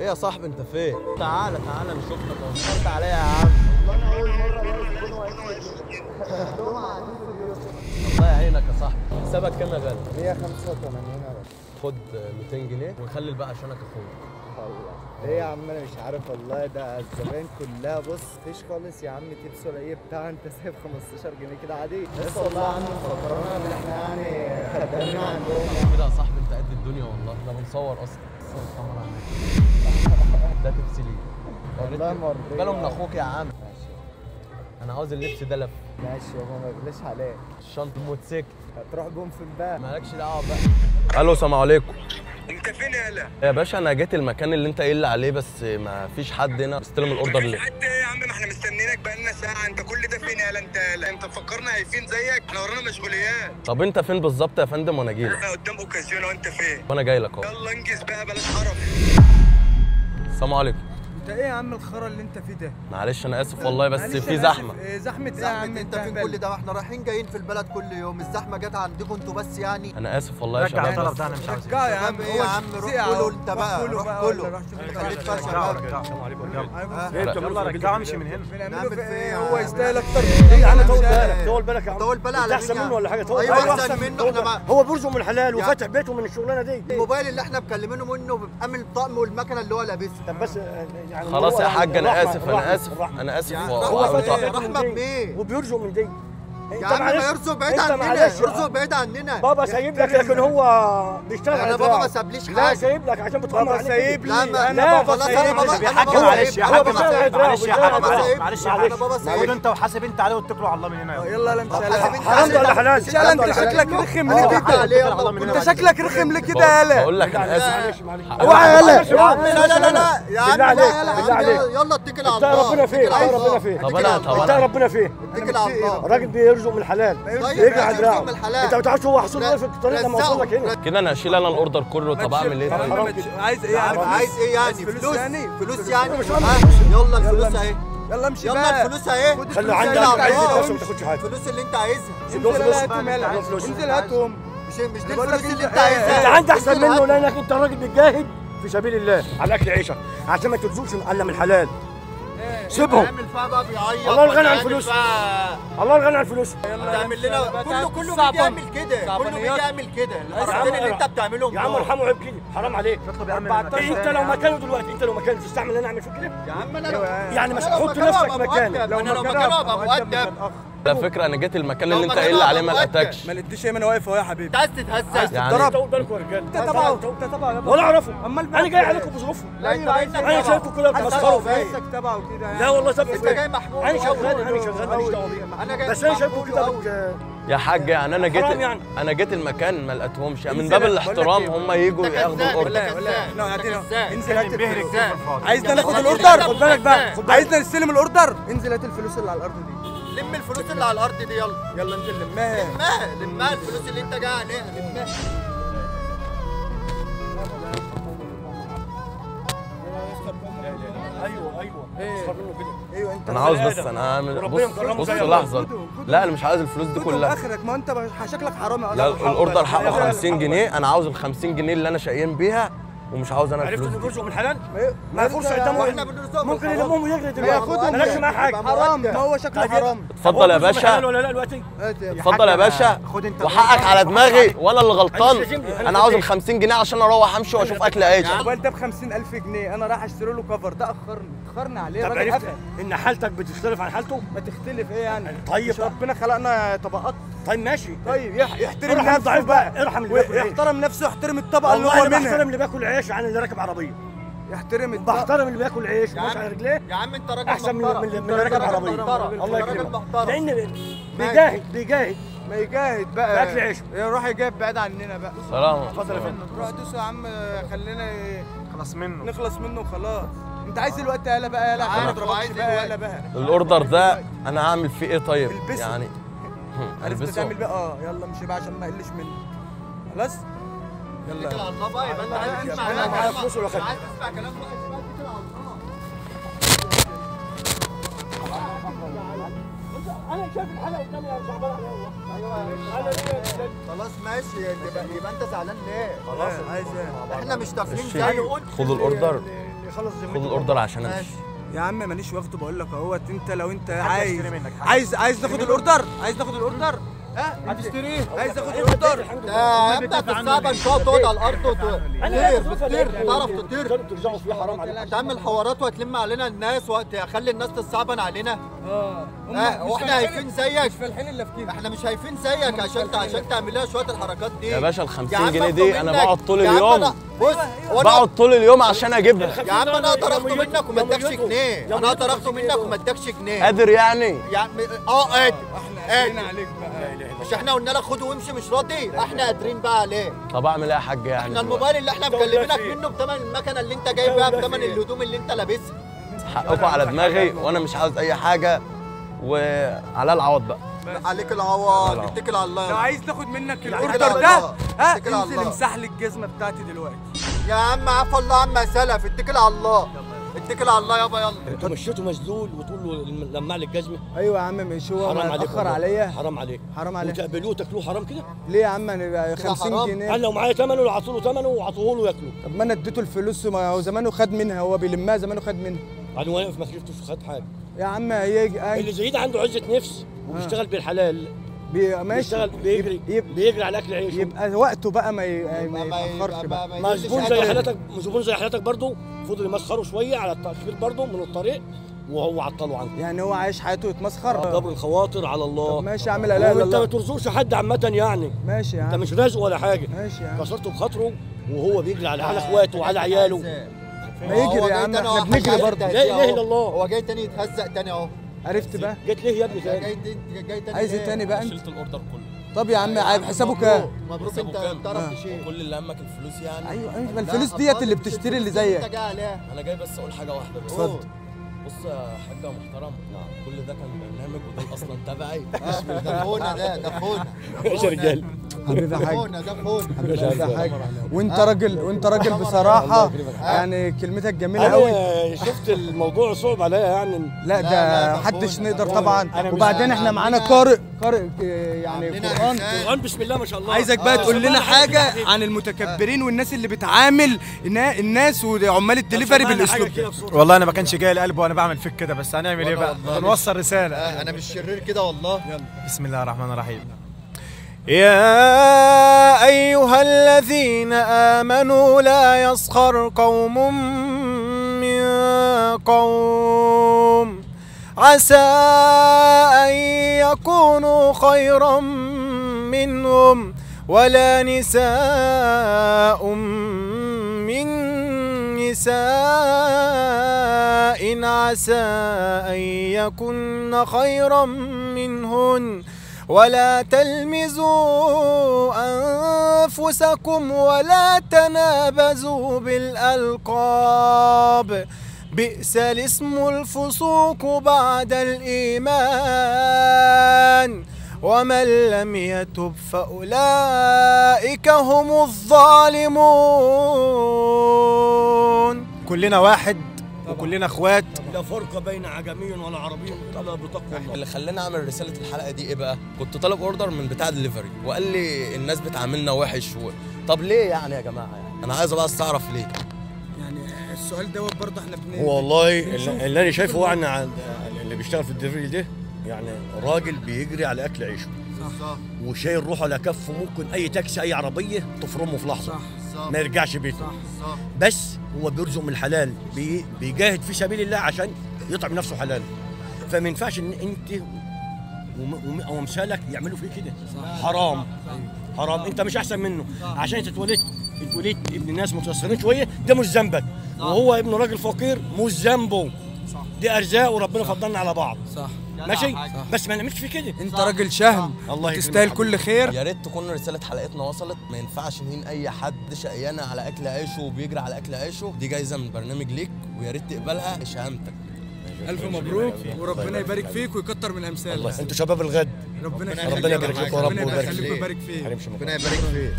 ايه يا صاحبي انت فين؟ تعالى تعالى نشوفك، وصلت عليا يا عم. والله انا اول مرة الاقي زبون واقف كده. الله يعينك يا صاحبي. حسابك كام يا غالي؟ 185 يا باشا. خد 200 جنيه ونخلي الباقي عشانك اخويا. الله ايه يا عم انا مش عارف والله، ده الزباين كلها بص مفيش خالص يا عم tips ولا ايه بتاع، انت سايب 15 جنيه كده عادي. بس والله يا عم مفكرانا ان احنا يعني خدامين عندهم كده يا صاحبي. انت قد الدنيا والله، احنا بنصور اصلا. الكاميرا ده tips ليه؟ والله مرضي باله من اخوك يا عم. ماشي انا عاوز اللبس ده لف. ماشي يابا ما يغلاش عليك. الشنطة الموتوسيكل هتروح بهم فين بقى؟ مالكش دعوه بقى. الو السلام عليكم. انت فين يالا؟ يا باشا انا جيت المكان اللي انت قايل لي عليه بس ما فيش حد هنا استلم ال order ليه؟ حد ايه يا عم؟ ما احنا مستنيينك بقالنا ساعة، انت كل ده فين يالا؟ انت يالا انت مفكرنا هايفين زيك؟ احنا ورانا مشغوليات. طب انت فين بالظبط يا فندم وانا جاي لك؟ انا قدام اوكازيون وانت فين؟ وانا جاي لك اهو. يلا انجز بقى بلاش حرف. السلام عليكم. انت ايه يا عم الخرا اللي انت فيه ده؟ معلش انا اسف والله بس في زحمة. زحمة ايه يا عم؟ انت فين كل ده؟ واحنا رايحين جايين في البلد كل يوم، الزحمة جت عندكم انتوا بس يعني. انا اسف والله يا شباب. الطلب ده انا مش عاوز. يا عم ايه يا عم؟ روح كله انت بقى، روح كله. خليك فيها شباب. السلام عليكم. يلا رجعوا امشي من هنا. بنعمله في ايه؟ هو يستاهل اكتر. ايه يا عم طول بالك، طول بالك يا عم. طول بالك على مين؟ احسن منه ولا حاجة؟ طول ايوه احسن منه. احنا هو بيرزق من الحلال وفاتح بيته من الشغلانة دي. الموبايل اللي احنا مكلمينه منه بيبقى من الطقم والمكنه اللي هو لابسها. طب بس يعني خلاص يا حاج انا اسف انا اسف انا اسف. هو فاتح رحمه بايه وبيرزق من دي. يا عم ما يرزق بعيد عننا، يرزق بعيد عننا. بابا سايب لك لكن هو بيشتغل. انا بابا ما سابليش حاجة. لا سايب لك عشان بتغمر عليك. بابا سايب لي انا. بابا سايب لي يا حاج. معلش يا حاج، معلش يا حاج، معلش يا حاج. خد انت وحاسب انت عليه واتكلوا على الله من هنا. يلا لا مش حرام ده ولا حلال؟ انت شكلك رخم ليه كده؟ انت شكلك رخم ليه كده يالا؟ بقول لك انا اسف. اوعى يالا. لا لا لا لا يا عم، لا يلا اتكل على الله. ربنا فيه، ربنا فيه. طب انا طب ربنا فيه. اتكل على الله. الراجل بيرزق من الحلال، بيجري على دراعه. انت ما تعرفش هو حصل له ايه في الطريق لما وصل لك هنا كده. انا هشيل انا ال order كله. طب اعمل ايه؟ طيب عايز ايه يعني؟ عايز ايه يعني؟ فلوس يعني؟ فلوس يعني؟ يلا الفلوس اهي. يلا امشي يلا الفلوس اهي. خلي عندك، عايز الفلوس ما تاخدش حاجة. الفلوس اللي انت عايزها. انزل هاتهم يلا، انزل هاتهم. مش دي الفلوس اللي انت عايزها. انت عندك احسن منه لانك انت راجل بتجاهد في سبيل الله على اكل عيشك عشان ما ترزقش الا من الحلال. سيبهم. الله الغني عن الفلوس، الله الغني عن الفلوس. تعمل لنا كله بيجي يعمل كده، كله بيجي يعمل كده. الحركتين اللي انت بتعملهم يا عم ارحمه، عيب كده، حرام عليك. انت لو مكانه دلوقتي، انت لو مكانه تستعمل ان انا اعمل فيك كده؟ يا عم انا يعني مش حط نفسك مكانه. لو مكانه ابقى مؤدب. على فكرة انا جيت المكان اللي انت قايل لي عليه ما لقيتكش. ما لقيتش ايه؟ ما انا واقف اهو يا حبيبي. انت عايز تتهزق يعني. طول بالكم يا رجاله. انت تبعه، انت تبعه يابا. ولا اعرفه. امال انا جاي عليكم بظروفهم. انا شايفكم كده بتمسخروا فيا. تبعه كده يعني. لا والله سابقه. انت جاي محمول. انا شغال، انا شغال، ماليش دعوه بيه. بس انا شايفكم كده يا حاج يعني. انا جيت، انا جيت المكان ما لقيتهمش يعني. من باب الاحترام هم يجوا ياخدوا ال order. انزل هات الفلوس. عايزنا ناخد ال order؟ خد بالك بقى، عايزنا نستلم ال order؟ انزل هات الفلوس اللي على الارض دي. لم الفلوس اللي على الارض دي يلا. يلا انزل لمها، لمها، لمها الفلوس اللي انت جاي عليها، لمها. ايوه ايوه اسخر منه كده. ايوه انت انا عاوز بس انا هعمل. بص بص لحظة. لا انا مش عاوز الفلوس دي كلها. اخرك ما انت شكلك حرامي. لا ال order حقه 50 جنيه، انا عاوز ال 50 جنيه اللي انا شقيان بيها ومش عاوز انا الفلوس. عرفت انه بيرزق من الحلال؟ ما فرصة قدامه، ممكن يلمهم ويجري دلوقتي. مالكش معاه حاجة. حرام، ما هو شكله حرام. اتفضل يا باشا. ولا لا دلوقتي؟ اتفضل يا باشا وحقك على دماغي وانا اللي غلطان. انا عاوز ال 50 جنيه عشان اروح امشي واشوف اكل عيش. الموبايل ده ب 50000 جنيه انا رايح اشتري له cover. ده اخرني، اتاخرنا عليه. طب عرفت ان حالتك بتختلف عن حالته؟ ما تختلف ايه يعني؟ طيب ربنا خلقنا طبقات. طيب ماشي. طيب يحترم نفسه بقى، ارحم اللي بياكل، يحترم نفسه، يحترم الطبقة اللي هو منها. بحترم اللي بياكل عيش عن اللي راكب عربية. يحترم، بحترم اللي بياكل عيش وماشي على رجليه. يا عم انت راجل احسن من اللي راكب عربية. الله يكرمك. لان بيجاهد، بيجاهد. ما يجاهد بقى باكل عيشه. يروح يجاهد بعيد عننا بقى. سلام. اتفضل يا فندم. روح دوس يا عم، خلينا نخلص منه، نخلص منه وخلاص. انت عايز الوقت يالا بقى، يالا عشان ما اضربكش بقى، يالا بقى. ال order ده انا هعمل فيه ايه طيب؟ البسه. يعني عرفت تعمل بقى؟ اه يلا امشي بقى عشان ما اقلش منك. خلاص؟ يلا اتكل على الله بقى. يبقى انت عايز تسمع كلام، عايز تسمع كلام بقى. اتكل على الله. انا شايف الحلقة قدامي يا صعبان عليا والله. انا ليه؟ خلاص ماشي. يبقى انت زعلان ليه؟ خلاص عايز ايه؟ احنا مش تافهين زيه. خد ال order. يخلص ذمته. خد ال order عشان امشي يا عم. ماليش واخده، بقول لك اهوت. انت لو انت عايز عايز ناخد ال order، عايز ناخد ال order، ها هتشتريه؟ عايز تاخد ال order؟ ده ابدا تستعبن شوية، تقعد على الارض وتطير، بتطير، تعرف تطير، ترجعوا فيه حرام عليك. تعمل حوارات وهتلم علينا الناس وتخلي الناس تستعبن علينا. هو احنا هايفين زيك؟ مش فالحين الا في كده. احنا مش هايفين زيك عشان تعمل لنا شوية الحركات دي يا باشا. ال 50 جنيه دي انا بقعد طول اليوم. بص بقعد طول اليوم عشان اجيبها يا عم. انا اقدر اخده منك وما ادكش جنيه، انا اقدر اخده منك وما ادكش جنيه. قادر يعني؟ اه قادر. احنا قادرين عليك بقى. مش احنا قلنا لك خده وامشي مش راضي؟ احنا قادرين بقى عليه. طب اعمل ايه يا حاج يعني؟ احنا الموبايل اللي احنا مكلمينك منه بثمن المكنه اللي انت جايبها، بثمن الهدوم اللي انت لابسها. حقكم على دماغي وانا مش عاوز اي حاجة، وعلى العوض بقى. عليك العوض، اتكل على الله. لو عايز ناخد منك ال order ده ها انزل امسح لي الجزمة بتاعتي دلوقتي يا عم. عفا الله عما سلف. اتكل على الله، اتكل على الله يابا. يلا انتوا مشيتوا مذلول وتقول له لمع لي الجزمة. ايوه يا عم، مش هو ما اتاخر عليا. حرام عليك، حرام عليك. وتقبلوه وتاكلوه حرام كده ليه يا عم؟ انا 50 جنيه. انا لو معايا ثمنه لو عطوا له ثمنه وعطوه له ياكله. طب ما انا اديته الفلوس، ما هو زمانه خد منها، هو بيلمها زمانه خد منها. انا واقف ما شفتوش خد حاجة يا عم. هيجي اللي زي ده عنده عزه نفس وبيشتغل بالحلال، ماشي، بيشتغل بيجري بيجري على اكل عيشه، يبقى وقته بقى ما يتاخرش بقى. ما زبون زي حالتك، زبون زي حالتك برضه فضل يمسخره شوية على التاخير برضه من الطريق، وهو عطله عنه. يعني هو عايش حياته يتمسخر. جبر الخواطر على الله. طب ماشي اعمل لا لا، انت ما ترزقش حد عامة يعني. ماشي يا عم، انت مش رازق ولا حاجة. ماشي يا عم، كسرته بخاطره وهو بيجري على اخواته وعلى عياله. ما يجري يا عم، احنا بنجري برضه. لا اله الا الله. هو جاي تاني يتهزق تاني اهو. عرفت بقى؟ جيت ليه يا ابني تاني؟ جاي تاني. عايز ايه تاني بقى انت؟ شلت ال order كله. طب يا عم عيب، حسابه كام؟ مبروك، انت بتعرف تشيل كل اللي همك الفلوس يعني. ايوه ايوه، ما الفلوس ديت اللي بتشتري اللي زيك. انا جاي بس اقول حاجة واحدة بس. اتفضل. بص يا حاجة محترم، كل ده كان برنامج وده اصلا تبعي. ده خونا، ده خونا يا رجال. حبيبي يا حاج، ده خونا حبيبي يا حاج. وانت راجل، وانت راجل بصراحة يعني، كلمتك جميلة قوي. انا شفت الموضوع صعب عليا يعني. لا ده محدش نقدر طبعا. وبعدين احنا معانا قارئ، قارئ يعني قرآن، قرآن بسم الله ما شاء الله. عايزك بقى تقول لنا حاجة عن المتكبرين والناس اللي بتعامل الناس وعمال الدليفري بالاسلوب ده. والله انا ما كانش جاي القلب وانا بعمل فيك كده، بس هنعمل ايه بقى؟ بنوصل رسالة. انا مش شرير كده والله. يلا. بسم الله الرحمن الرحيم. يا أيها الذين آمنوا لا يسخر قوم من قوم عسى أن يكونوا خيرا منهم ولا نساء من نساء عسى أن يكن خيرا منهن ولا تلمزوا أنفسكم ولا تنابزوا بالألقاب بئس الاسم الفسوق بعد الإيمان ومن لم يتب فأولئك هم الظالمون. كلنا واحد وكلنا اخوات، لا فرق بين عجمي ولا عربي الا بتقوى الله. اللي خلاني اعمل رسالة الحلقة دي ايه بقى؟ كنت طالب order من بتاع دليفري وقال لي الناس بتعاملنا وحش طب ليه يعني يا جماعة؟ يعني انا عايز بس اعرف ليه. يعني السؤال دوت برضه احنا والله اللي انا شايفه هو ان اللي بيشتغل في الدليفري ده يعني راجل بيجري على اكل عيشه، صح، وشايل روحه على كفه، ممكن اي تاكسي اي عربية تفرمه في لحظة، صح، ما يرجعش بيته، صح، بس هو بيرزق من الحلال، بيجاهد في سبيل الله عشان يطعم نفسه حلال. فما ينفعش ان انت وامثالك يعملوا فيه كده، حرام، حرام. انت مش احسن منه عشان انت اتولدت ابن ناس متيسرين شوية، ده مش ذنبك، وهو ابن راجل فقير مش ذنبه، دي ارزاق وربنا فضلنا على بعض، صح، ماشي، بس ما نعملش فيه كده. انت راجل شهم، الله تستاهل كل خير. يا ريت تكون رسالة حلقتنا وصلت. ما ينفعش نهين اي حد شقيانه على اكل عيشه وبيجري على اكل عيشه. دي جايزة من برنامج ليك ويا ريت تقبلها شهامتك. الف مبروك وربنا يبارك فيك ويكتر من امثالك. انتوا شباب الغد، ربنا يبارك لكم يا رب ويبارك فيك، ربنا يبارك فيك.